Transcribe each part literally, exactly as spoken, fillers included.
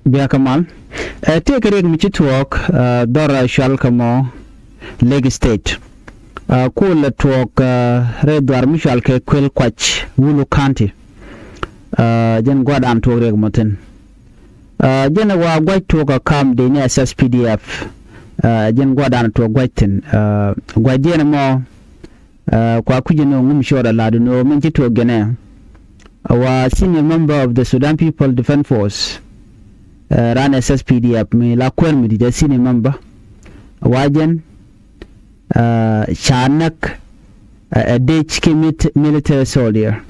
Bia kɛ mal. Ɛ tëëkɛ riɛk mi ci tuɔɔk, ɛ, dhɔr, ɛ, cual kɛ mɔ Lake State. Ɛ, kulɛ tuɔɔk, ɛ, rɛy dhuar mi cual kɛ Kuel Kuac, Wulu County. Ɛ, jɛn gua̱dan tuɔɔk riɛk mɔ thi̱n. Ɛ, jɛn wa gua̱c tuɔɔk ɛ kam dee ni S S P D F. Ɛ, jɛn gua̱dan tuɔɔk gua̱c thi̱n. Ɛ, gua̱cdiɛn mɔ, ɛ, kua kui̱c ni ŋum cuɔt a lat ni ɣöö min ci tuɔɔk gɛnɛ. Ɛ wa senior member of the Sudan People Defense Force, ɛ, ran S S P D F mi la kuäär mi di̱t ɛ senior member. Ɛ wa jɛn, ɛ, ca näk, ɛ, ɛ dec ki mit-, military soldier.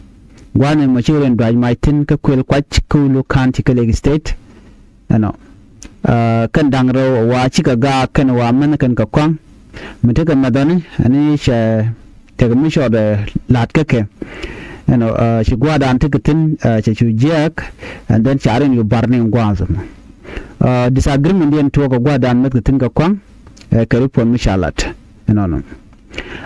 Gua̱n ɛmɔ ci ɣöö rɛn duac mac thi̱n kä Kuel Kuac kä Wulu County kä Lake State. Ɛnɔ. Ɛ, kɛn da̱ŋ rɛw wa cikɛ gaak kɛn wa mɛnh kɛn kɛ kɔaŋ. Mi tekɛ mɛthɔni, ɛni cɛ tekɛ mi cɔɔt, ɛ, la̱t kä kɛ. Ɛnɔ, ɛ, ci gua̱a̱dan tekɛ thi̱n, ɛ, cɛ cu jiääk, and then ca rin yu bar ni gua̱a̱th. Ɛ, disagreement diɛn tuɔɔk kɛ gua̱a̱dan mɛth kɛ thi̱n kɛ kɔaŋ, ɛ, kɛ report mi ca lat. Ɛnɔnɔ.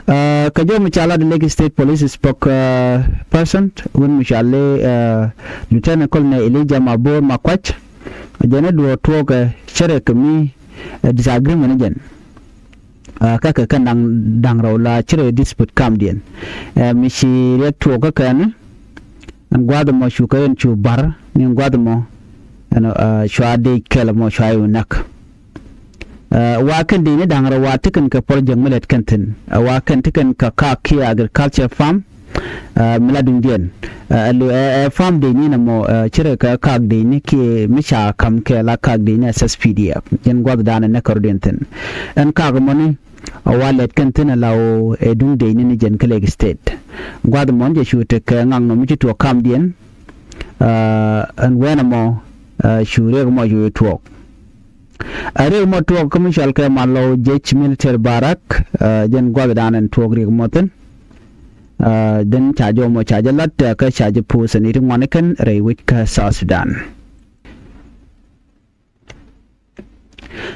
Ɛ, kɛ jɔw mi ca lat Lake State Police spok, ɛ, person, wun mi ca li, ɛ, Lieutenant Colonel Elijah Mabor Makuac, jɛn ɛ duɔ̱ɔ̱r tuɔɔk, ɛ, cärɛ kɛ mi, ɛ, disagreement ni jɛn. Ɛ, kä kɛ kɛn da̱ŋ, da̱ŋ rɛw la cärɛ dispute kamdiɛn. Ɛ, mi ci riɛk tuɔɔk kä kɛn, ɛn gua̱a̱th ɛmɔ cu kɛ ɛn cu bar, ni ɛn gua̱a̱th ɛmɔ, ɛn, ɛ, cua dec kɛl ɛmɔ cua i̱ näk. Ɛ, wa kɛn dec ni da̱ŋ rɛw wa tekɛn kɛ project mi lɛt kɛn thi̱n. Ɛ, wa kɛn tekɛn kɛ kaak kiɛ agriculture farm, ɛ, mi la duŋdiɛn. Ɛ, ɛ, lo, ɛ, ɛ, farm dec ni nɛ mɔ, ɛ, cärɛ kɛ kaak dec ni kiɛ mi ca ka̱m kɛ la kaak dec ni S S P D F. Jɛn gua̱thdan ɛ näk kɛ rɔ̱diɛn thi̱n. Ɛn kaak mɔni, ɛ, wa lɛt kɛn thi̱n ɛ la ɣöö ɛ duŋ dec ni ni jɛn kä Lake State. Gua̱th mɔni jɛ cu tekɛ ŋaknɔ mi ci tuɔɔk kamdiɛn. Ɛ, ɛn wɛnɛ mɔ, ɛ, cu riɛk mɔ cu tuɔɔk. Ɛ, riɛk mɔ tuɔɔk kä mi cɔal kɛ Malɔw Jiec Military Barrack, ɛ, jɛn gua̱thdan ɛn tuɔɔk riɛk mɔ thi̱n. Ɛ, then ca jɔw mɔ ca jɛ lat, ɛ, kä ca jɛ post ɛ ni ti ŋuan kɛn rɛy wec kä South Sudan.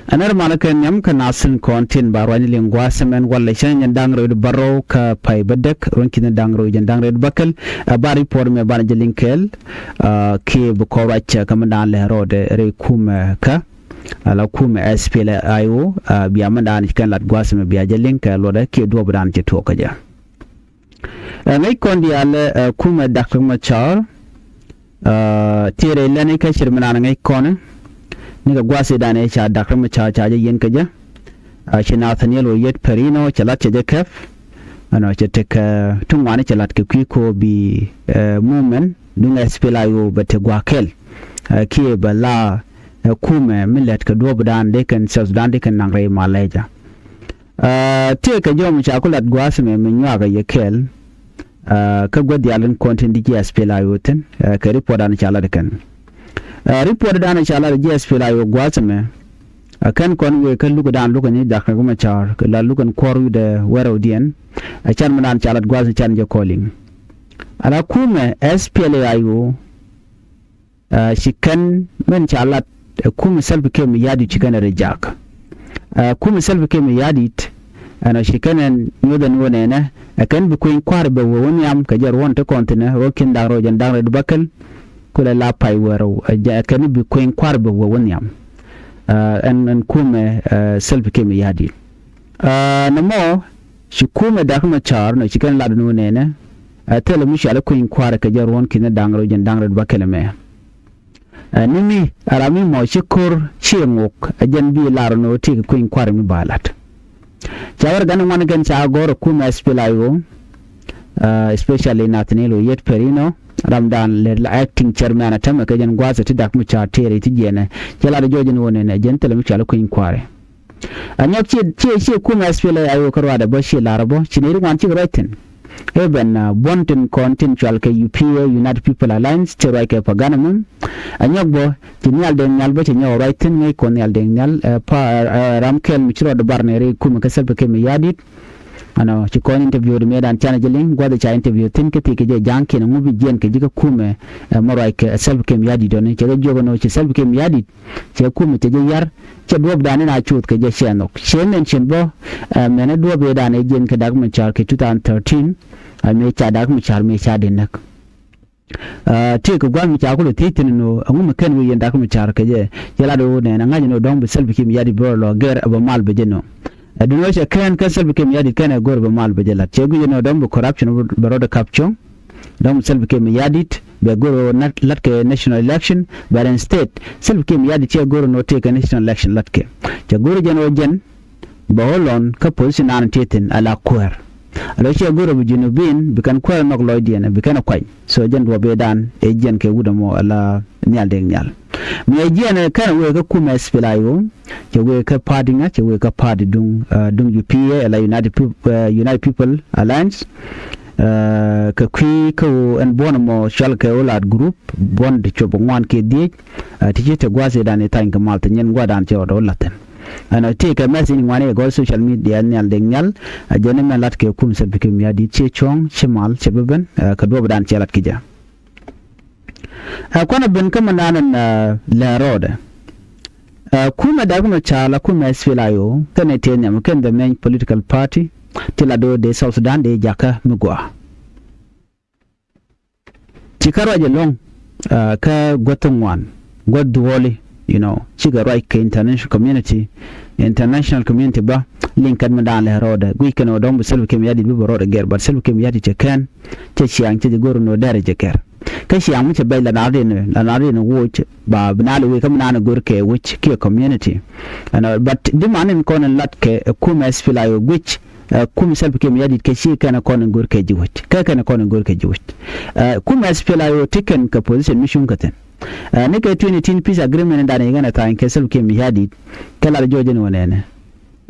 Ɛn ɛ ri mal kɛ nhiam kä nath tin kɔn tin ba ruacni liŋ gua̱a̱th ɛmɛn walɛ cä nyɛn da̱ŋ rɛw di bärɔw kä pay bädäk ruɔ̱n ki̱n da̱ŋ rɛw jɛn da̱ŋ rɛw di bäkɛl. Ɛ, ba report mɛ banɛ jɛ liŋ kɛɛl, ɛ, kiɛ bi kɔn ruac, ɛ, kä mi da̱a̱n lɛ rɔɔdɛ rɛy kumɛ kä, ɛ, la kumɛ S P L A I O, ɛ, bia mi da̱a̱n ci kɛn lat gua̱a̱th ɛmɛ bia jɛ liŋ kɛ luɔtdɛ kiɛ duɔ̱ɔ̱p da̱a̱n ci tuɔɔk kä jɛ. Ɛ, ŋäc kɔn diaal, ɛ, kumɛ Dak Riek Machar, ɛ, tëë rɛy lɛni kä cir mi naan ŋäc kɔn ni kɛ gua̱a̱th i̱ da̱a̱n ɛ ca Dak Riek Machar ca jɛ yiɛn kä jɛ. Ɛ, ci Nathaniel Oyet Perino cɛ lat cɛ jɛ kɛp. Ɛnɔ cɛ tekɛ, ɛ, ti ŋuani cɛ lat kɛ kui̱ ko̱o̱p i̱, ɛ, movement duŋ S P L A I O bɛ te gua̱a̱th kɛl. Ɛ, kiɛ bɛ la, ɛ, kumɛ mi lät kɛ duɔ̱ɔ̱pdan dee kɛn South Sudan dee kɛn naŋ rɛy malɛca. Ɛ, tëëkɛ jɔw mi ca ku lat gua̱a̱th ɛmɛ mi nyuakä yɛ kɛɛl, ɛ, kä gua̱th diaal in kɔn tin di ji̱ S P L A I O thi̱n, ɛ, kɛ report dan ca lat kɛn. Ɛ, report dan ca lat ji̱ S P L A I O gua̱a̱th ɛmɛ, ɛ, kɛn kɔn wëë kä luk dan luk ni Dak Riek Machar, kɛ la luk in kuɔr wi̱dɛ wɛrɛwdiɛn, ɛ, can mi dan ca lat gua̱a̱th can jɛ kɔliŋ. Ala kumɛ S P L A I O, Ɛ, ci kɛn min ca lat, ɛ, kumɛ Salva Kiir Mayardit ci kɛn ɛ reject. Ɛ, kumɛ Salva Kiir Mayardit, ɛnɔ ci kɛn ɛn nyuɔth ɛn ɣöö nɛnɛ, ɛ, kɛn bi kueny kua̱r bɛ wee wä nhiam kɛ jɛ ruɔ̱n ti kɔn thi̱nɛ, ruɔ̱n ki̱n da̱ŋ rɛw jɛn da̱ŋ rɛw di bäkɛl, kulɛ la pay wee rɛw, ɛ, jɛ, ɛ, kɛn bi kueny kua̱r bɛ wee wä nhiam. Ɛ, ɛn, ɛn kumɛ, ɛ, Salva Kiir Mayardit. Ɛ, nɔmɔ, ci kumɛ Dak Machar nɔ ci kɛn lat ni wä nɛnɛ, ɛ, thilɛ mi cɔal i̱ kueny kua̱r kɛ jɛ ruɔ̱n ki̱n da̱ŋ rɛw jɛn da̱ŋ rɛw bäkɛl ɛmɛ. Ɛ, ni mi, ɛ, ram mi mɔ ci ko̱r ci ŋok, ɛ, jɛn bi lar ni wä ti kɛ kueny kua̱r mi ba lat. Ca wär gan ŋuan kɛn ca gɔ̱r ɛ kumɛ S P L A I O, ɛ, especially Nathaniel Oyet Perino, ram dan lɛ la acting chairman ɛ tämɛ kɛ jɛn gua̱a̱th ɛ ti Dak Machar tëë rɛy ti jiɛnɛ. Cɛ lat jɔɔc ni wä nɛnɛ, jɛn thilɛ mi cɔal i̱ kueny kua̱r. Ɛ nyɔk ciɛ, ciɛ, ciɛ kumɛ S P L A I O kä ruacdɛ bä ciɛ lar bä, ci nɛy ti ŋuan cikɛ ruac thi̱n. Ɛ ben, ɛ, buɔ̱n tin kɔn tin cɔal kɛ U P A, United People Alliance, ci ruac kɛ Pagan ɛmɛ. Ɛ nyɔk bä, ci Nhial Deng Nhial bä ci nyɔk ruac thi̱n ŋäc kɔn Nhial Deng Nhial, ɛ, pa, ɛ, ɛ, ram kɛl mi ci rɔɔdɛ bar nɛ rɛy kumɛ kä Salva Kiir Mayardit. Ɛnɔ, ci kɔn interview di mëë dan canɛ jɛ liŋ, gua̱th ca interview thi̱n kä thik kɛ jɛ ja̱a̱ŋ kiɛn ŋup i̱ jiɛn kɛ ji̱ kä kumɛ, ɛ, mɔ ruac kɛ Salva Kiir Mayardit ɔni, cɛ kɛ jiök ɛnɔ, ci Salva Kiir Mayardit, cɛ kumɛ cɛ jɛ yar, cɛ duɔ̱ɔ̱pdan in a cuuth kɛ jɛ cɛ nhɔk. Cɛ mention bä, ɛ, mɛnɛ duɔ̱ɔ̱p ëëdan ɛ jiɛn kɛ Dak Machar kɛ two thousand thirteen, ɛ, mëë ca Dak Machar mëë ca dee näk. Tëëkɛ gua̱a̱th mi ca kulɛ thiec thi̱n ɛn ɣöö ɛŋu mi ken wëë yɛn Dak Macar kɛ jɛ. Cɛ lat ɣöö nɛn ɛ ŋa̱c ɛn ɣöö dɔ̱ŋ bi Salva Kiir Mayardit bi rɔ lɔ gɛr ɛ bɛ mal bɛ jɛ nɔ. Ɛ duundɛ ɣöö cɛ kɛn kä Salva Kiir Mayardit kɛn ɛ go̱r ɛ bɛ mal bɛ jɛ lat, cɛ guic ɛn ɣöö dɔ̱ŋ bi corruption bɛ rɔɔdɛ kap cuɔ̱ŋ. Dɔ̱ŋ bi Salva Kiir Mayardit bɛ go̱r ɣöö lat kɛ national election, but instead Salva Kiir Mayardit cɛ go̱r ɛn ɣöö tëëkɛ national election latkɛ. Cɛ go̱r jɛn ɣöö jɛn bɛ ɣöö lɔn kä position naan tëë thi̱n ala kuäär. Ala ciɛ go̱r ɣöö bi Junubin bi kɛn kuäär nhɔk lɔcdiɛn bi kɛn ɛ kuany. So jɛn duɔ̱ɔ̱p ëëdan ëë jiɛn kɛ wut ɛmɔ ala Nhial Deng Nhial. Mi ɛ jiɛn ɛ kɛn ɛ wëë kä kumɛ SPLA-IO, cɛ wëë kä party ŋa, cɛ wëë kä party duŋ, duŋ U P A ala United People Alliance. Kɛ kui̱ kä ɣöö ɛn buɔ̱n ɛmɔ cɔalkɛ Allied Group, buɔ̱n ti cuɔp ŋuan kiɛ dhieec. Ti ci te gua̱a̱th ëëdan ëë thany kɛ mal thi̱n, nyɛn gua̱a̱thdan cɛ rɔɔdɛ wä la̱th thi̱n. Ɛn ɔ tëëkɛ message ni ŋuan ɛ gɔl social media Nhial Deng Nhial. Ɛ jɛn ni mɛn lat kɛ kum Salva Kiir Mayardit, ciɛ cuɔ̱ŋ, ciɛ mal, ciɛ bä ben, ɛ kɛ duɔ̱ɔ̱pdan cɛ lat kɛ jɛ. Ɛ kuanɛ ben kä mɛn dan ɛn lɛ rɔɔdɛ. Ɛ kumɛ Dak Macar la kumɛ SPLA-IO kɛnɛ tëë nhiam kɛn the main political party ti la do̱o̱ dee South Sudan dee jakä mi gɔaa. Ci kä ruac ɛlɔ̱ŋ kä guäth ti ŋuan, guäth duɔli, you know, cikɛ ruac kɛ international community. International community bä liŋ kɛn mi daan lɛ rɔɔdɛ guic kɛn ɣöö dɔ̱ŋ bi Salva Kiir Mayardit bi bɛ rɔɔdɛ gɛr, but Salva Kiir Mayardit cɛ kɛn cɛ ciaŋ cɛ jɛ go̱r ɛn ɣöö dɛrɛ jɛ gɛr. Kä ciaŋ mi cɛ bɛc la naar rin, la naar rin woc ba bi naar wec kä mi naan go̱r kɛ wec kiɛ community. Ɛn ɔ, but di man in kɔn in lat kɛ ɛ kumɛ SPLA-IO guic ɛ kum Salva Kiir Mayardit kɛ ci kɛn kɔn in go̱r kɛ ji̱ wec, kɛ kɛn kɔn in go̱r kɛ ji̱ wec. Ɛ kum SPLA-IO ti kɛn kɛ position mi cuŋ kɛ thi̱n. Ɛ ni kɛ twenty eighteen peace agreement in dan in kɛn ɛ tha̱a̱ny kɛ Salva Kiir Mayardit kɛ lat jɔɔc in wä nɛnɛ.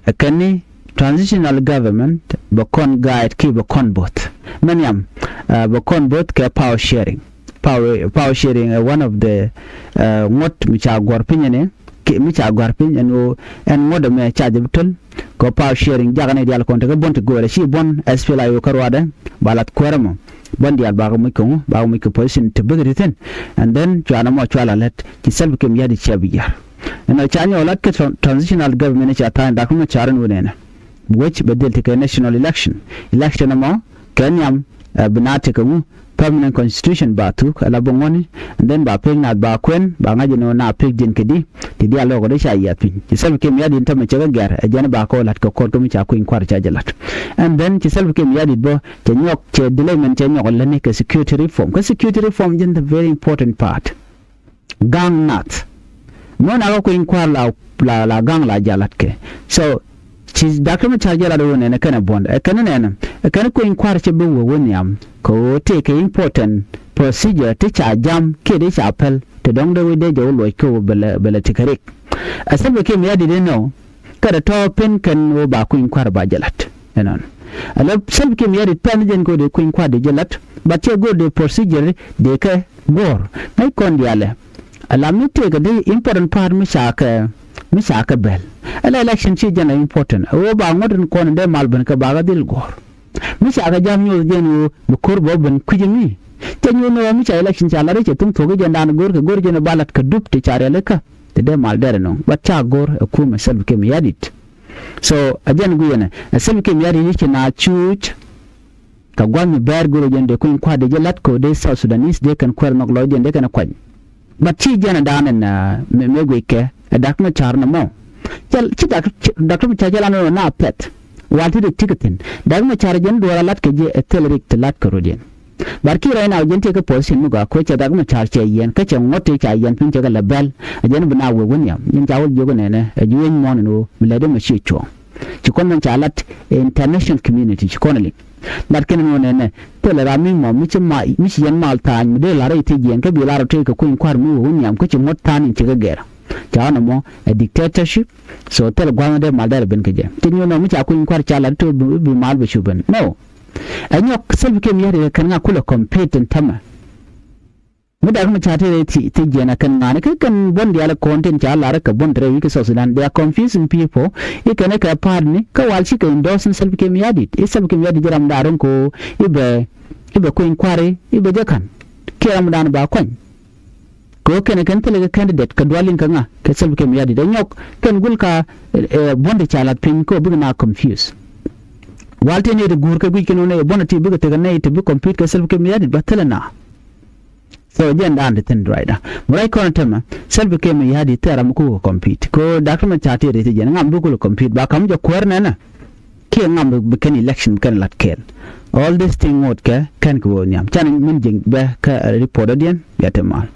Ɛ kɛn ni transitional government bɛ kɔn guide ki bɛ kɔn both. Mɛ nhiam, ɛ bɛ kɔn both kɛ power sharing. Power, power sharing ɛ one of the ɛ ŋuɔ̱t mi ca guɔ̱r piny ɛn ɛ mi ca gɔ̱a̱r piny ɛn ɣöö ɛn ŋuɔ̱t ɛmɛ ca jɛ bi töl. Kɛ power sharing jakä nɛy diaal kɔn tekɛ buɔ̱n ti göörä ci buɔ̱n SPLA-IO kä ruaadɛ ba lath kuäärä mɔ. Buɔ̱n diaal bakɛ muc kɛ ŋu, bakɛ muc kɛ position ti bikɛ ti thi̱n. And then cuanɛ mɔ cua la lät ci Salva Kiir Mayardit cia bi jiaar. Ɛn ɔ ca nyɔk lat kɛ transitional government ca tha̱a̱ny Dak Macar in wä nɛnɛ. Wec bɛ dhil tekɛ national election. Election ɛmɔ kɛ nhiam ɛ bi na tekɛ ŋu permanent constitution ba thuk ala bi ŋuɔ̱ni. And then ba pek naath ba kuɛn ba ŋa̱c ɛn ɣöö na pek ji̱n kɛ di ti diaal lɔɔk ɔ di ca yiath piny. Ci Salva Kiir Mayardit in tämɛ cɛ kɛ gɛr ɛ jɛn ba kɔ la̱t kɛ kɔr kä mi ca kui̱ny kua̱r ca jɛ la̱t. And then ci Salva Kiir Mayardit bä cɛ nyɔk cɛ delay mɛn cɛ nyɔk lätni kɛ security reform. Kä security reform jɛn the very important part. Ga̱ŋ nath. Mɔ na kä kui̱ny kua̱r la la la ga̱ŋ la jalat kɛ. So ci Dak Macar jɛ lat wä nɛnɛ kɛnɛ buɔ̱n ɛ kɛnɛ nɛnɛ ɛ kɛnɛ kui̱ny kua̱r cɛ bi wä wä nhiam kɛ ɣöö tëëkɛ important procedure ti ca jam kiɛ ti ca päl ti dɔ̱ŋ dee wec dee jɛ wä luɔc kɛ ɣöö bɛ lɛ bɛ lɛ ti kɛ rik. Ɛ Salva Kiir Mayardit inɔ kɛ rɛ tɔ̱ pen kɛn ɣöö ba kui̱ny kua̱r ba jɛ lat. Ɛnɔn. Ala Salva Kiir Mayardit pɛn jɛn kɛ ɣöö dee kui̱ny kua̱r dee jɛ lat, but cɛ go̱o̱r dee procedure dee kɛ guɔ̱ɔ̱r. Ŋäc kɔn diaalɛ. Ala mi tëëkɛ di important part mi ca kɛ mi ca kɛ bɛl. Ala election ci jɛn a important. Ɣöö ba ŋuɔ̱t in kɔn in dee mal ben kɛ bakɛ dhil guɔ̱ɔ̱r. Mi ca kɛ jam nyuɔth jɛn ɣöö bi ko̱r bä ben kui̱c mi. Cɛ nyuɔth ni ɣöö mi ca election ca lat i̱ cɛ thuŋ thuɔ̱k i̱ jɛn daan go̱o̱r kɛ go̱o̱r jɛn ba lat kɛ dup ti ca rialikä. Ti dee mal dɛr ɛnɔŋ. But ca go̱o̱r ɛ kumɛ Salva Kiir Mayardit. So a jɛn guiyɛnɛ ɛ Salva Kiir Mayardit ci na cuuc. Kɛ gua̱n mi bɛɛr go̱r ɛ jɛn dee kui̱ny kua̱r dee jɛ la̱t kɛ dee South Sudanese dee kɛn kuɛɛr nhɔk lɔcdiɛn dee kɛn kuany. But ci jɛn ɛ da̱a̱n ɛn mëë guickɛ ɛ Dak Macar nɔmɔ. Cɛ ci Dak Dak Macar cɛ lan ɛ na pɛth. Wal ti dee ti kɛ thi̱n Dak Macar jɛn duɔ̱ɔ̱r a la̱t kɛ jɛ ɛ thil rik ti la̱t kɛ rɔ̱diɛn. But ki right now jɛn tëë kä position mi gɔaa koc cɛ Dak Macar cɛ yiɛn kä cɛ ŋuɔ̱t tëë ca yiɛn piny cɛ kɛ lɛ bɛl. A jɛn bi na wee wä nhiam nyin ca wä jiök nɛnɛ ɛ ji̱ wec muɔ̱ɔ̱n in ɣöö mi lɛ dee mɛ ci cuɔ̱ɔ̱ŋ. Ci kɔn mɛn ca lat international community ci kɔn liŋ. Lat kɛn in ɣöö nɛnɛ thilɛ ram mi mɔ mi ci ma mi ci yɛn mal tha̱a̱ny mi dee lar rɛy ti jiɛn kä bi lar rɔ tëë kɛ kui̱ny kua̱r mi wee wä nhiam kä ci ŋuɔ̱t tha̱a̱n in ci kɛ gɛr. Ca ɣän ɛmɔ ɛ dictatorship. So thilɛ gua̱a̱th mi dee mal dee rɛ ben kä jɛ ti nyuɔ̱n ɔ mi ca kui̱ny kua̱r ca lat ti bi mal bi cu ben no. Ɛ nyɔk Salva Kiir Mayardit kɛn ŋa kulɛ compete in tämɛ. Mi Dak Macar ti rɛy ti jiɛn ɛ kɛn ŋa̱a̱ni kä kɛn buɔ̱n diaal kɔn tin ca lar kɛ buɔ̱n ti rɛy wi̱i̱ kä South Sudan. They are confusing people. I̱ kɛn kɛ pa̱a̱tni kä wal cikɛ endorse ni Salva Kiir Mayardit. I̱ Salva Kiir Mayardit ji̱ ram da̱a̱ ro̱ŋ ko i̱ bɛ i̱ bɛ kui̱ny kua̱ri i̱ bɛ jɛ ka̱n. Kiɛ ram da̱a̱n ba kuany. Kɛ ɣöö kɛn kɛn thilɛ kɛ candidate kɛ dual in kɛ ŋa kɛ Salva Kiir Mayardit. Ɛ nyɔk kɛn gul ka buɔ̱n ti ca lath piny kä bikɛ na confuse. Wal ti nɛy ti guur kɛ guic kɛn wä nɛy buɔ̱n ti bikɛ tekɛ nɛy ti bi compete kɛ Salva Kiir Mayardit ba thilɛ na. So jɛn daan ti thin ruacda mi ruac kɔn tɛmɛ. Salva Kiir Mayardit thɛɛr ram mi ku kɛ compete ko Doctor Machar ti ri ti jɛn ŋam bi ku lɛ compete ba kam jɛ kuäär nɛnɛ. Kiɛ ŋam bi kɛn election bi kɛn lat kɛɛl. All this thing ŋot kɛ kɛn kɛ wä nhiam can min jiŋ bɛ kä report ɔ diɛn. Bia te mal.